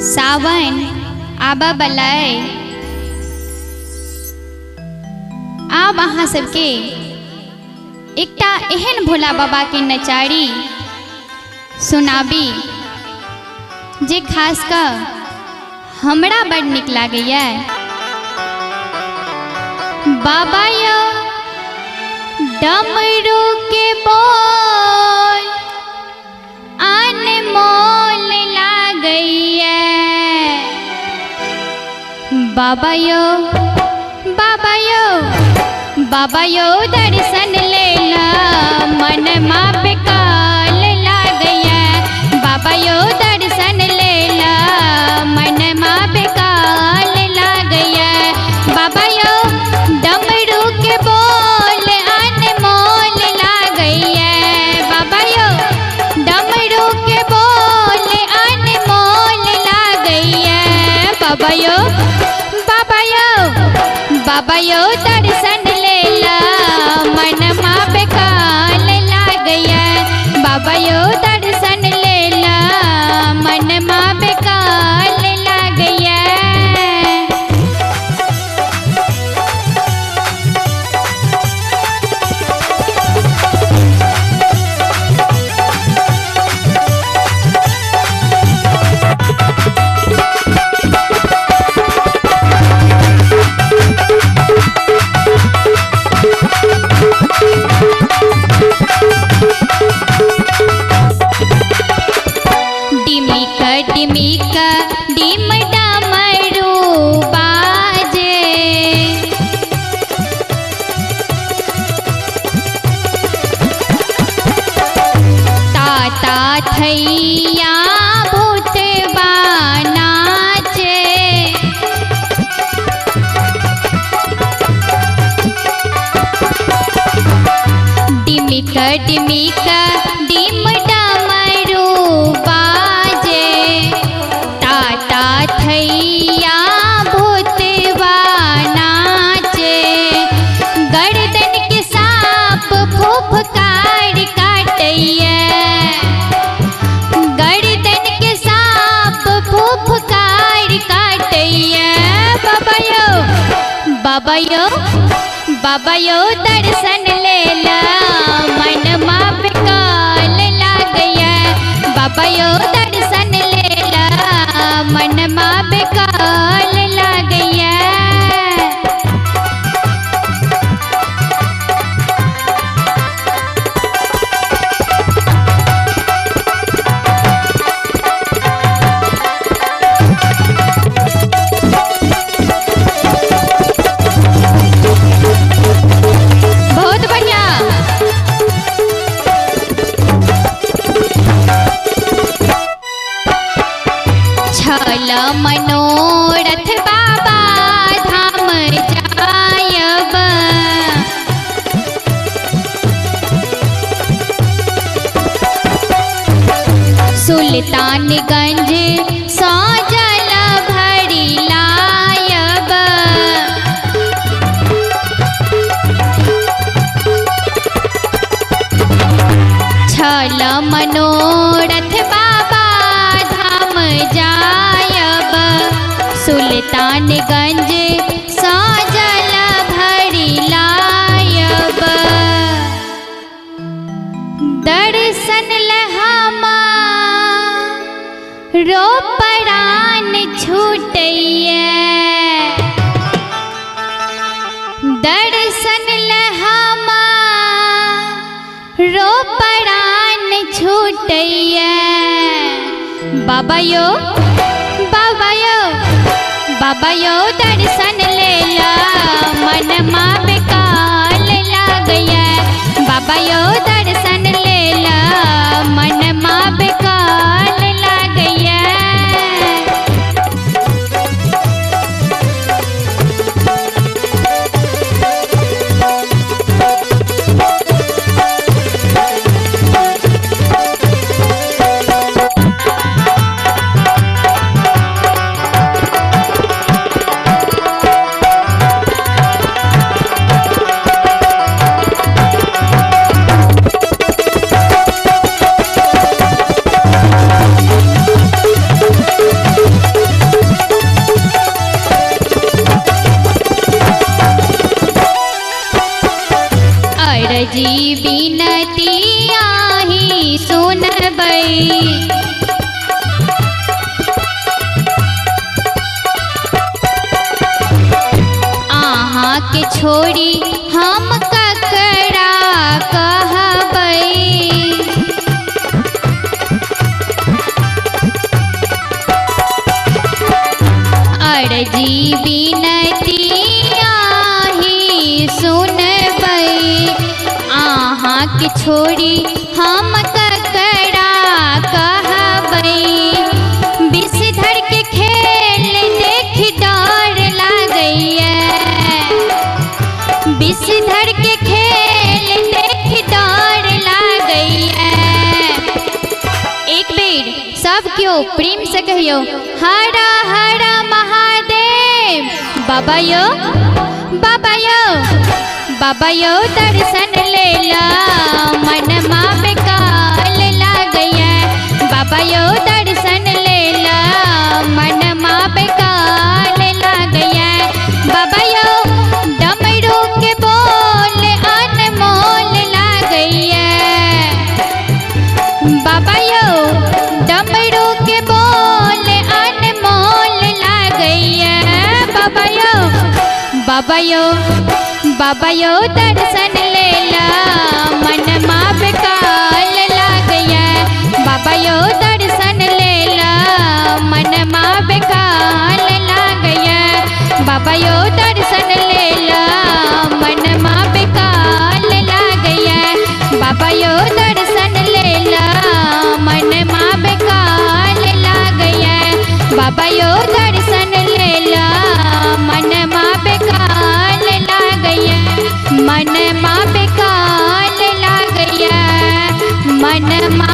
सावन आबऽ बला अइ। आब अहाँ सबके एकटा एहन भोला बाबा के नचारी सुनाबी जे खास कऽ हमरा बड़ नीक लागैया। बाबा यौ डमरू के बोल अनमोल लागैया। बाबा यौ, बाबा यौ, बाबा यौ दर्शन लेला मन मा बेकाल लागैया। बाबा यौ दर्शन लेला मन मा बेकाल लागैया। बाबा यौ डमरू के बोल अनमोल लागैया। बाबा यौ डमरू के बोल अनमोल लागैया। बाबा यौ, बाबा यौ, बाबा यौ दर्शन लेला मन मा बेकाल लागैया। बाबा यौ दर्शन लेला मन मा बेकाल लागैया। डिमिक डिमिक डिम डमरू बाजे। ताता थैया भूतबा नाचे। डिमिक डिमिक डिम डमरू बाजे। ताता थैया भूतबा नाचे। गर्दन के सांप फुफकार काटैया। गर्दन के सांप फुफकार काटैया। बाबा यौ, बाबा यौ, बाबा यौ दर्शन लेला मन मा बेकाल लागैया। बाबा यौ दर्शन लेला मन मा बेकाल लागैया। बहुत बढ़िया। छल मनोरथ बाबा धाम जायब। सुल्तानगंज सौ जल भरी लायब। छल मनोरथ बाबा धाम जायब। सुल्तानगंज सौ जल भरी लायब। दर्शन लहमा रो परान छूटैया। दर्शन लहमा रो परान छूटैया। बाबा यौ, बाबा यौ, बाबा यौ दर्शन लेला मन मा बेकाल लागैया। बाबा यौ दर्शन लेला मन मा बेकाल लागैया। अर्जी बिनती आही सुनबै। अहाँ के छोड़ी हम ककरा कहबै। अर्जी बिनती आही सुनबै, अहाँ के छोड़ी हम ककरा कहबै। विषधर के खेल देख डर लागैया, विषधर के खेल देख डर लागैया। एक बेर सब क्यों प्रेम से कहियो हर हर महादेव। बाबा यो, बाबा यो, बाबा यो दर्शन लेला मनमा बेकाल लागैया। बाबा यो दर्शन लेला मनमा बेकाल लागैया। बाबा यो डमरू के बोल अनमोल लागैया। बाबा यो डमरू के बोल अनमोल लागैया। बाबा यो, बाबा यो, बाबा यो दर्शन लेला मनमा बेकाल लागैया। बाबा यो दर्शन लेला मनमा बेकाल लागैया। बाबा यो दर्शन लेला मनमा बेकाल लागैया। बाबा यो दर्शन लेला मनमा बेकाल लागैया। बाबा यो दर्शन लेला मनमा बेकाल लागैया। मनमा बेकाल लागैया। मनमा